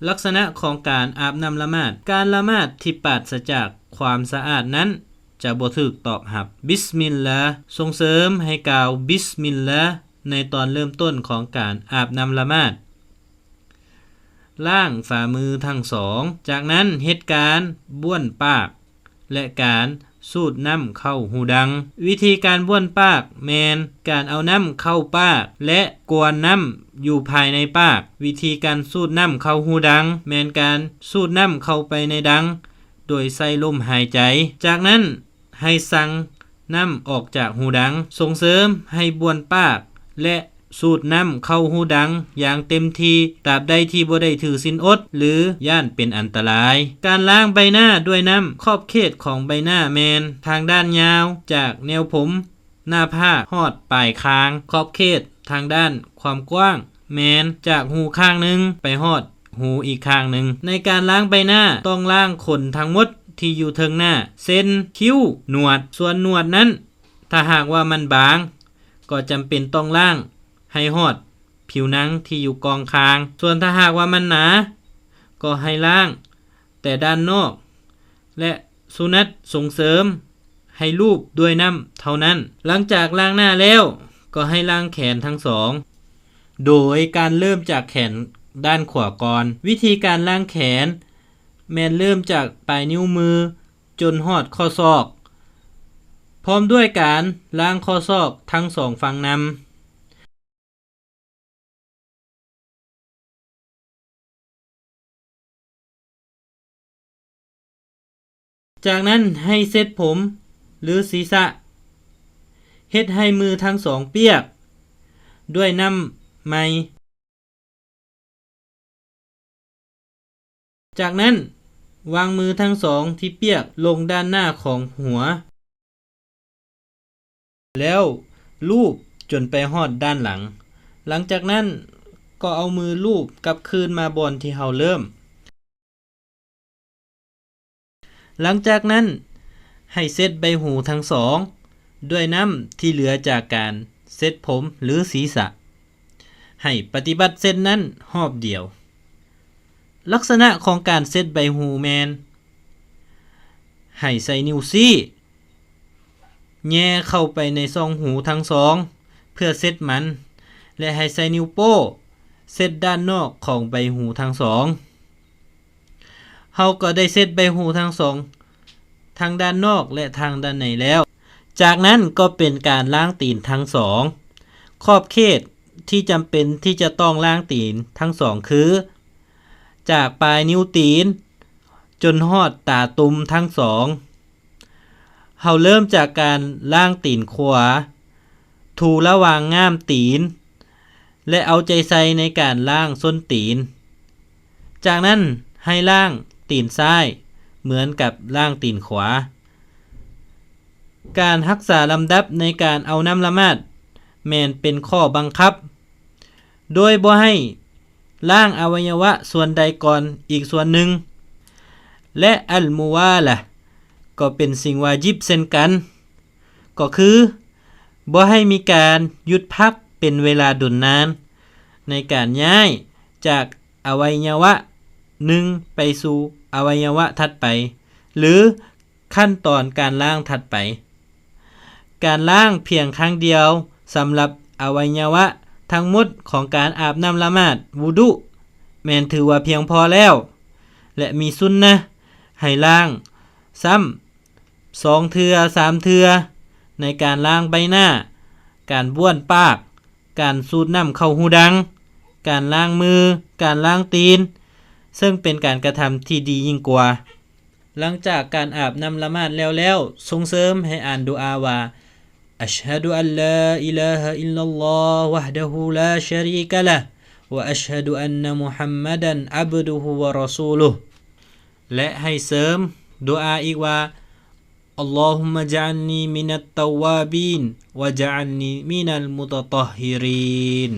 ລັກສະນະຂອງການອາບນ້ຳລະໝາດ. ການລະໝາດທີ່ປາສະຈາກຄວາມສະອາດນັ້ນຈະບໍ່ຖືກຕອບຮັບ. ບິສມິລລາ, ສົ່ງເສີມໃຫ້ກ່າວບິສມິລລາໃນຕອນເລີ່ມຕົ້ນຂອງການອາບນ້ຳລະໝາດ. ລ້າງຝ່າມືທັງສອງ, ຈາກນັ້ນເຮັດການບ້ວນປາກ ແລະ ການສູດນ້ຳເຂົ້າຮູດັງ. ວິທີການບ້ວນປາກແມ່ນການເອົານ້ຳເຂົ້າປາກ ແລະ ກວນນ້ຳຢູ່ພາຍໃນປາກ. ວິທີການສູດນ້ຳເຂົ້າຮູດັງແມ່ນການສູດນ້ຳເຂົ້າໄປໃນດັງໂດຍໃຊ້ລົມຫາຍໃຈ. ຈາກນັ້ນໃຫ້ຊັງນ້ຳອອກຈາກຮູດັງ. ສົ່ງເສີມໃຫ້ບ້ວນປາກ ແລະ ສູດນ້ຳເຂົ້າຮູດັງຢ່າງເຕັມທີ່ ຕາບໃດທີ່ບໍ່ໄດ້ຖືສິນອົດ ຫຼື ຢ້ານເປັນອັນຕະລາຍ. ການລ້າງໃບໜ້າດ້ວຍນ້ຳ. ຂອບເຂດຂອງໃບໜ້າແມ່ນທາງດ້ານຍາວຈາກແນວຜົມໜ້າຜາກຮອດປາຍຄາງ. ຂອບເຂດທາງດ້ານຄວາມກວ້າງແມ່ນຈາກຮູຂ້າງໜຶ່ງໄປຮອດຮູອີກຂ້າງໜຶ່ງ. ໃນການລ້າງໃບໜ້າຕ້ອງລ້າງຂົນທັງໝົດທີ່ຢູ່ເທິງໜ້າ ເຊັ່ນ ຄິ້ວ, ໜວດ. ສ່ວນໜວດນັ້ນ ຖ້າຫາກວ່າມັນບາງ ກໍຈຳເປັນຕ້ອງລ້າງໃຫ້ຮອດຜິວໜັງທີ່ຢູ່ກ່ອງຄາງ. ສ່ວນຖ້າຫາກວ່າມັນໜາ ກໍໃຫ້ລ້າງແຕ່ດ້ານນອກ ແລະ ສຸນນະສົ່ງເສີມໃຫ້ລູບດ້ວຍນ້ຳເທົ່ານັ້ນ. ຫຼັງຈາກລ້າງໜ້າແລ້ວ ກໍໃຫ້ລ້າງແຂນທັງສອງ ໂດຍການເລີ່ມຈາກແຂນດ້ານຂວາກ່ອນ. ວິທີການລ້າງແຂນແມ່ນເລີ່ມຈາກປາຍນິ້ວມື ຈົນຮອດຂໍ້ສອກ ພ້ອມດ້ວຍການລ້າງຂໍ້ສອກທັງສອງຝັ່ງນຳ. ຈາກນັ້ນໃຫ້ເຊັດຜົມ ຫຼື ສີສະ, ເຮັດໃຫ້ມືທັງສອງປຽກດ້ວຍນ້ຳໃໝ່. ຈາກນັ້ນ ວາງມືທັງສອງທີ່ປຽກລົງດ້ານໜ້າຂອງຫົວ ແລ້ວລູບຈົນໄປຮອດດ້ານຫຼັງ. ຫຼັງຈາກນັ້ນກໍເອົາມືລູບກັບຄືນມາບ່ອນທີ່ເຮົາເລີ່ມ. ຫຼັງຈາກນັ້ນ ໃຫ້ເຊັດໃບຫູທັງສອງດ້ວຍນ້ຳທີ່ເຫຼືອຈາກການເຊັດຜົມ ຫຼື ສີສະ. ໃຫ້ປະຕິບັດເຊັ່ນນັ້ນຮອບດຽວ. ລັກສະນະຂອງການເຊັດໃບຫູແມ່ນ ໃຫ້ໃສ່ນິ້ວຊີ້ ແຍ່ເຂົ້າໄປໃນຊ່ອງຫູທັງສອງເພື່ອເຊັດມັນ ແລະ ໃຫ້ໃສ່ນິ້ວໂປ້ເຊັດດ້ານນອກຂອງໃບຫູທັງສອງ. ເຮົາກໍໄດ້ເຊັດໃບຫູທັງສອງ ທັງດ້ານນອກ ແລະ ທັງດ້ານໃນແລ້ວ. ຈາກນັ້ນກໍເປັນການລ້າງຕີນທັງສອງ. ຂອບເຂດທີ່ຈຳເປັນທີ່ຈະຕ້ອງລ້າງຕີນທັງສອງຄື ຈາກປາຍນິ້ວຕີນຈົນຮອດຕາຕຸ່ມທັງສອງ. ເຮົາເລີ່ມຈາກການລ້າງຕີນຂວາ, ຖູລະຫວ່າງງ່າມຕີນ ແລະ ເອົາໃຈໃສ່ໃນການລ້າງສົ້ນຕີນ. ຈາກນັ້ນໃຫ້ລ້າງຕີນຊ້າຍເໝືອນກັບລ້າງຕີນຂວາ. ການຮັກສາລຳດັບໃນການເອົານ້ຳລະໝາດແມ່ນເປັນຂໍ້ບັງຄັບ ໂດຍບໍ່ໃຫ້ລ້າງອະໄວຍະວະສ່ວນໃດກ່ອນອີກສ່ວນໜຶ່ງ ແລະ ອັລມຸວາລາ ກໍເປັນສິ່ງວາຈິບເຊັ່ນກັນ. ກໍຄືບໍ່ໃຫ້ມີການຢຸດພັກເປັນເວລາດົນນານ ໃນການຍ້າຍຈາກອະໄວຍະວະໜຶ່ງໄປສູ່ອະໄວຍະວະຖັດໄປ ຫຼື ຂັ້ນຕອນການລ້າງຖັດໄປ. ການລ້າງພຽງຄັ້ງດຽວສຳລັບອະໄວຍະວະທັງໝົດຂອງການອາບນ້ຳລະໝາດ ວຸດຸ ແມ່ນຖືວ່າພຽງພໍແລ້ວ ແລະ ມີສຸນນະໃຫ້ລ້າງຊ້ຳ ສອງເທື່ອ ສາມເທື່ອ ໃນການລ້າງໃບໜ້າ, ການບ້ວນປາກ, ການສູດນ້ຳເຂົ້າຮູດັງ, ການລ້າງມື, ການລ້າງຕີນ, ເຊິ່ງເປັນການກະທຳທີ່ດີຍິ່ງກວ່າ. ຫຼັງຈາກການອາບນ້ຳລະໝາດແລ້ວແລ້ວ, ສົ່ງເສີມໃຫ້ອ່ານດຸອາວ່າ أشهد أن لا إله إلا الله وحده لا شريك له، وأشهد أن محمدا عبده ورسوله. ແລະ ໃຫ້ເສີມດຸອາອີກວ່າ اللهم اجعلني من التوابين واجعلني من المتطهرين.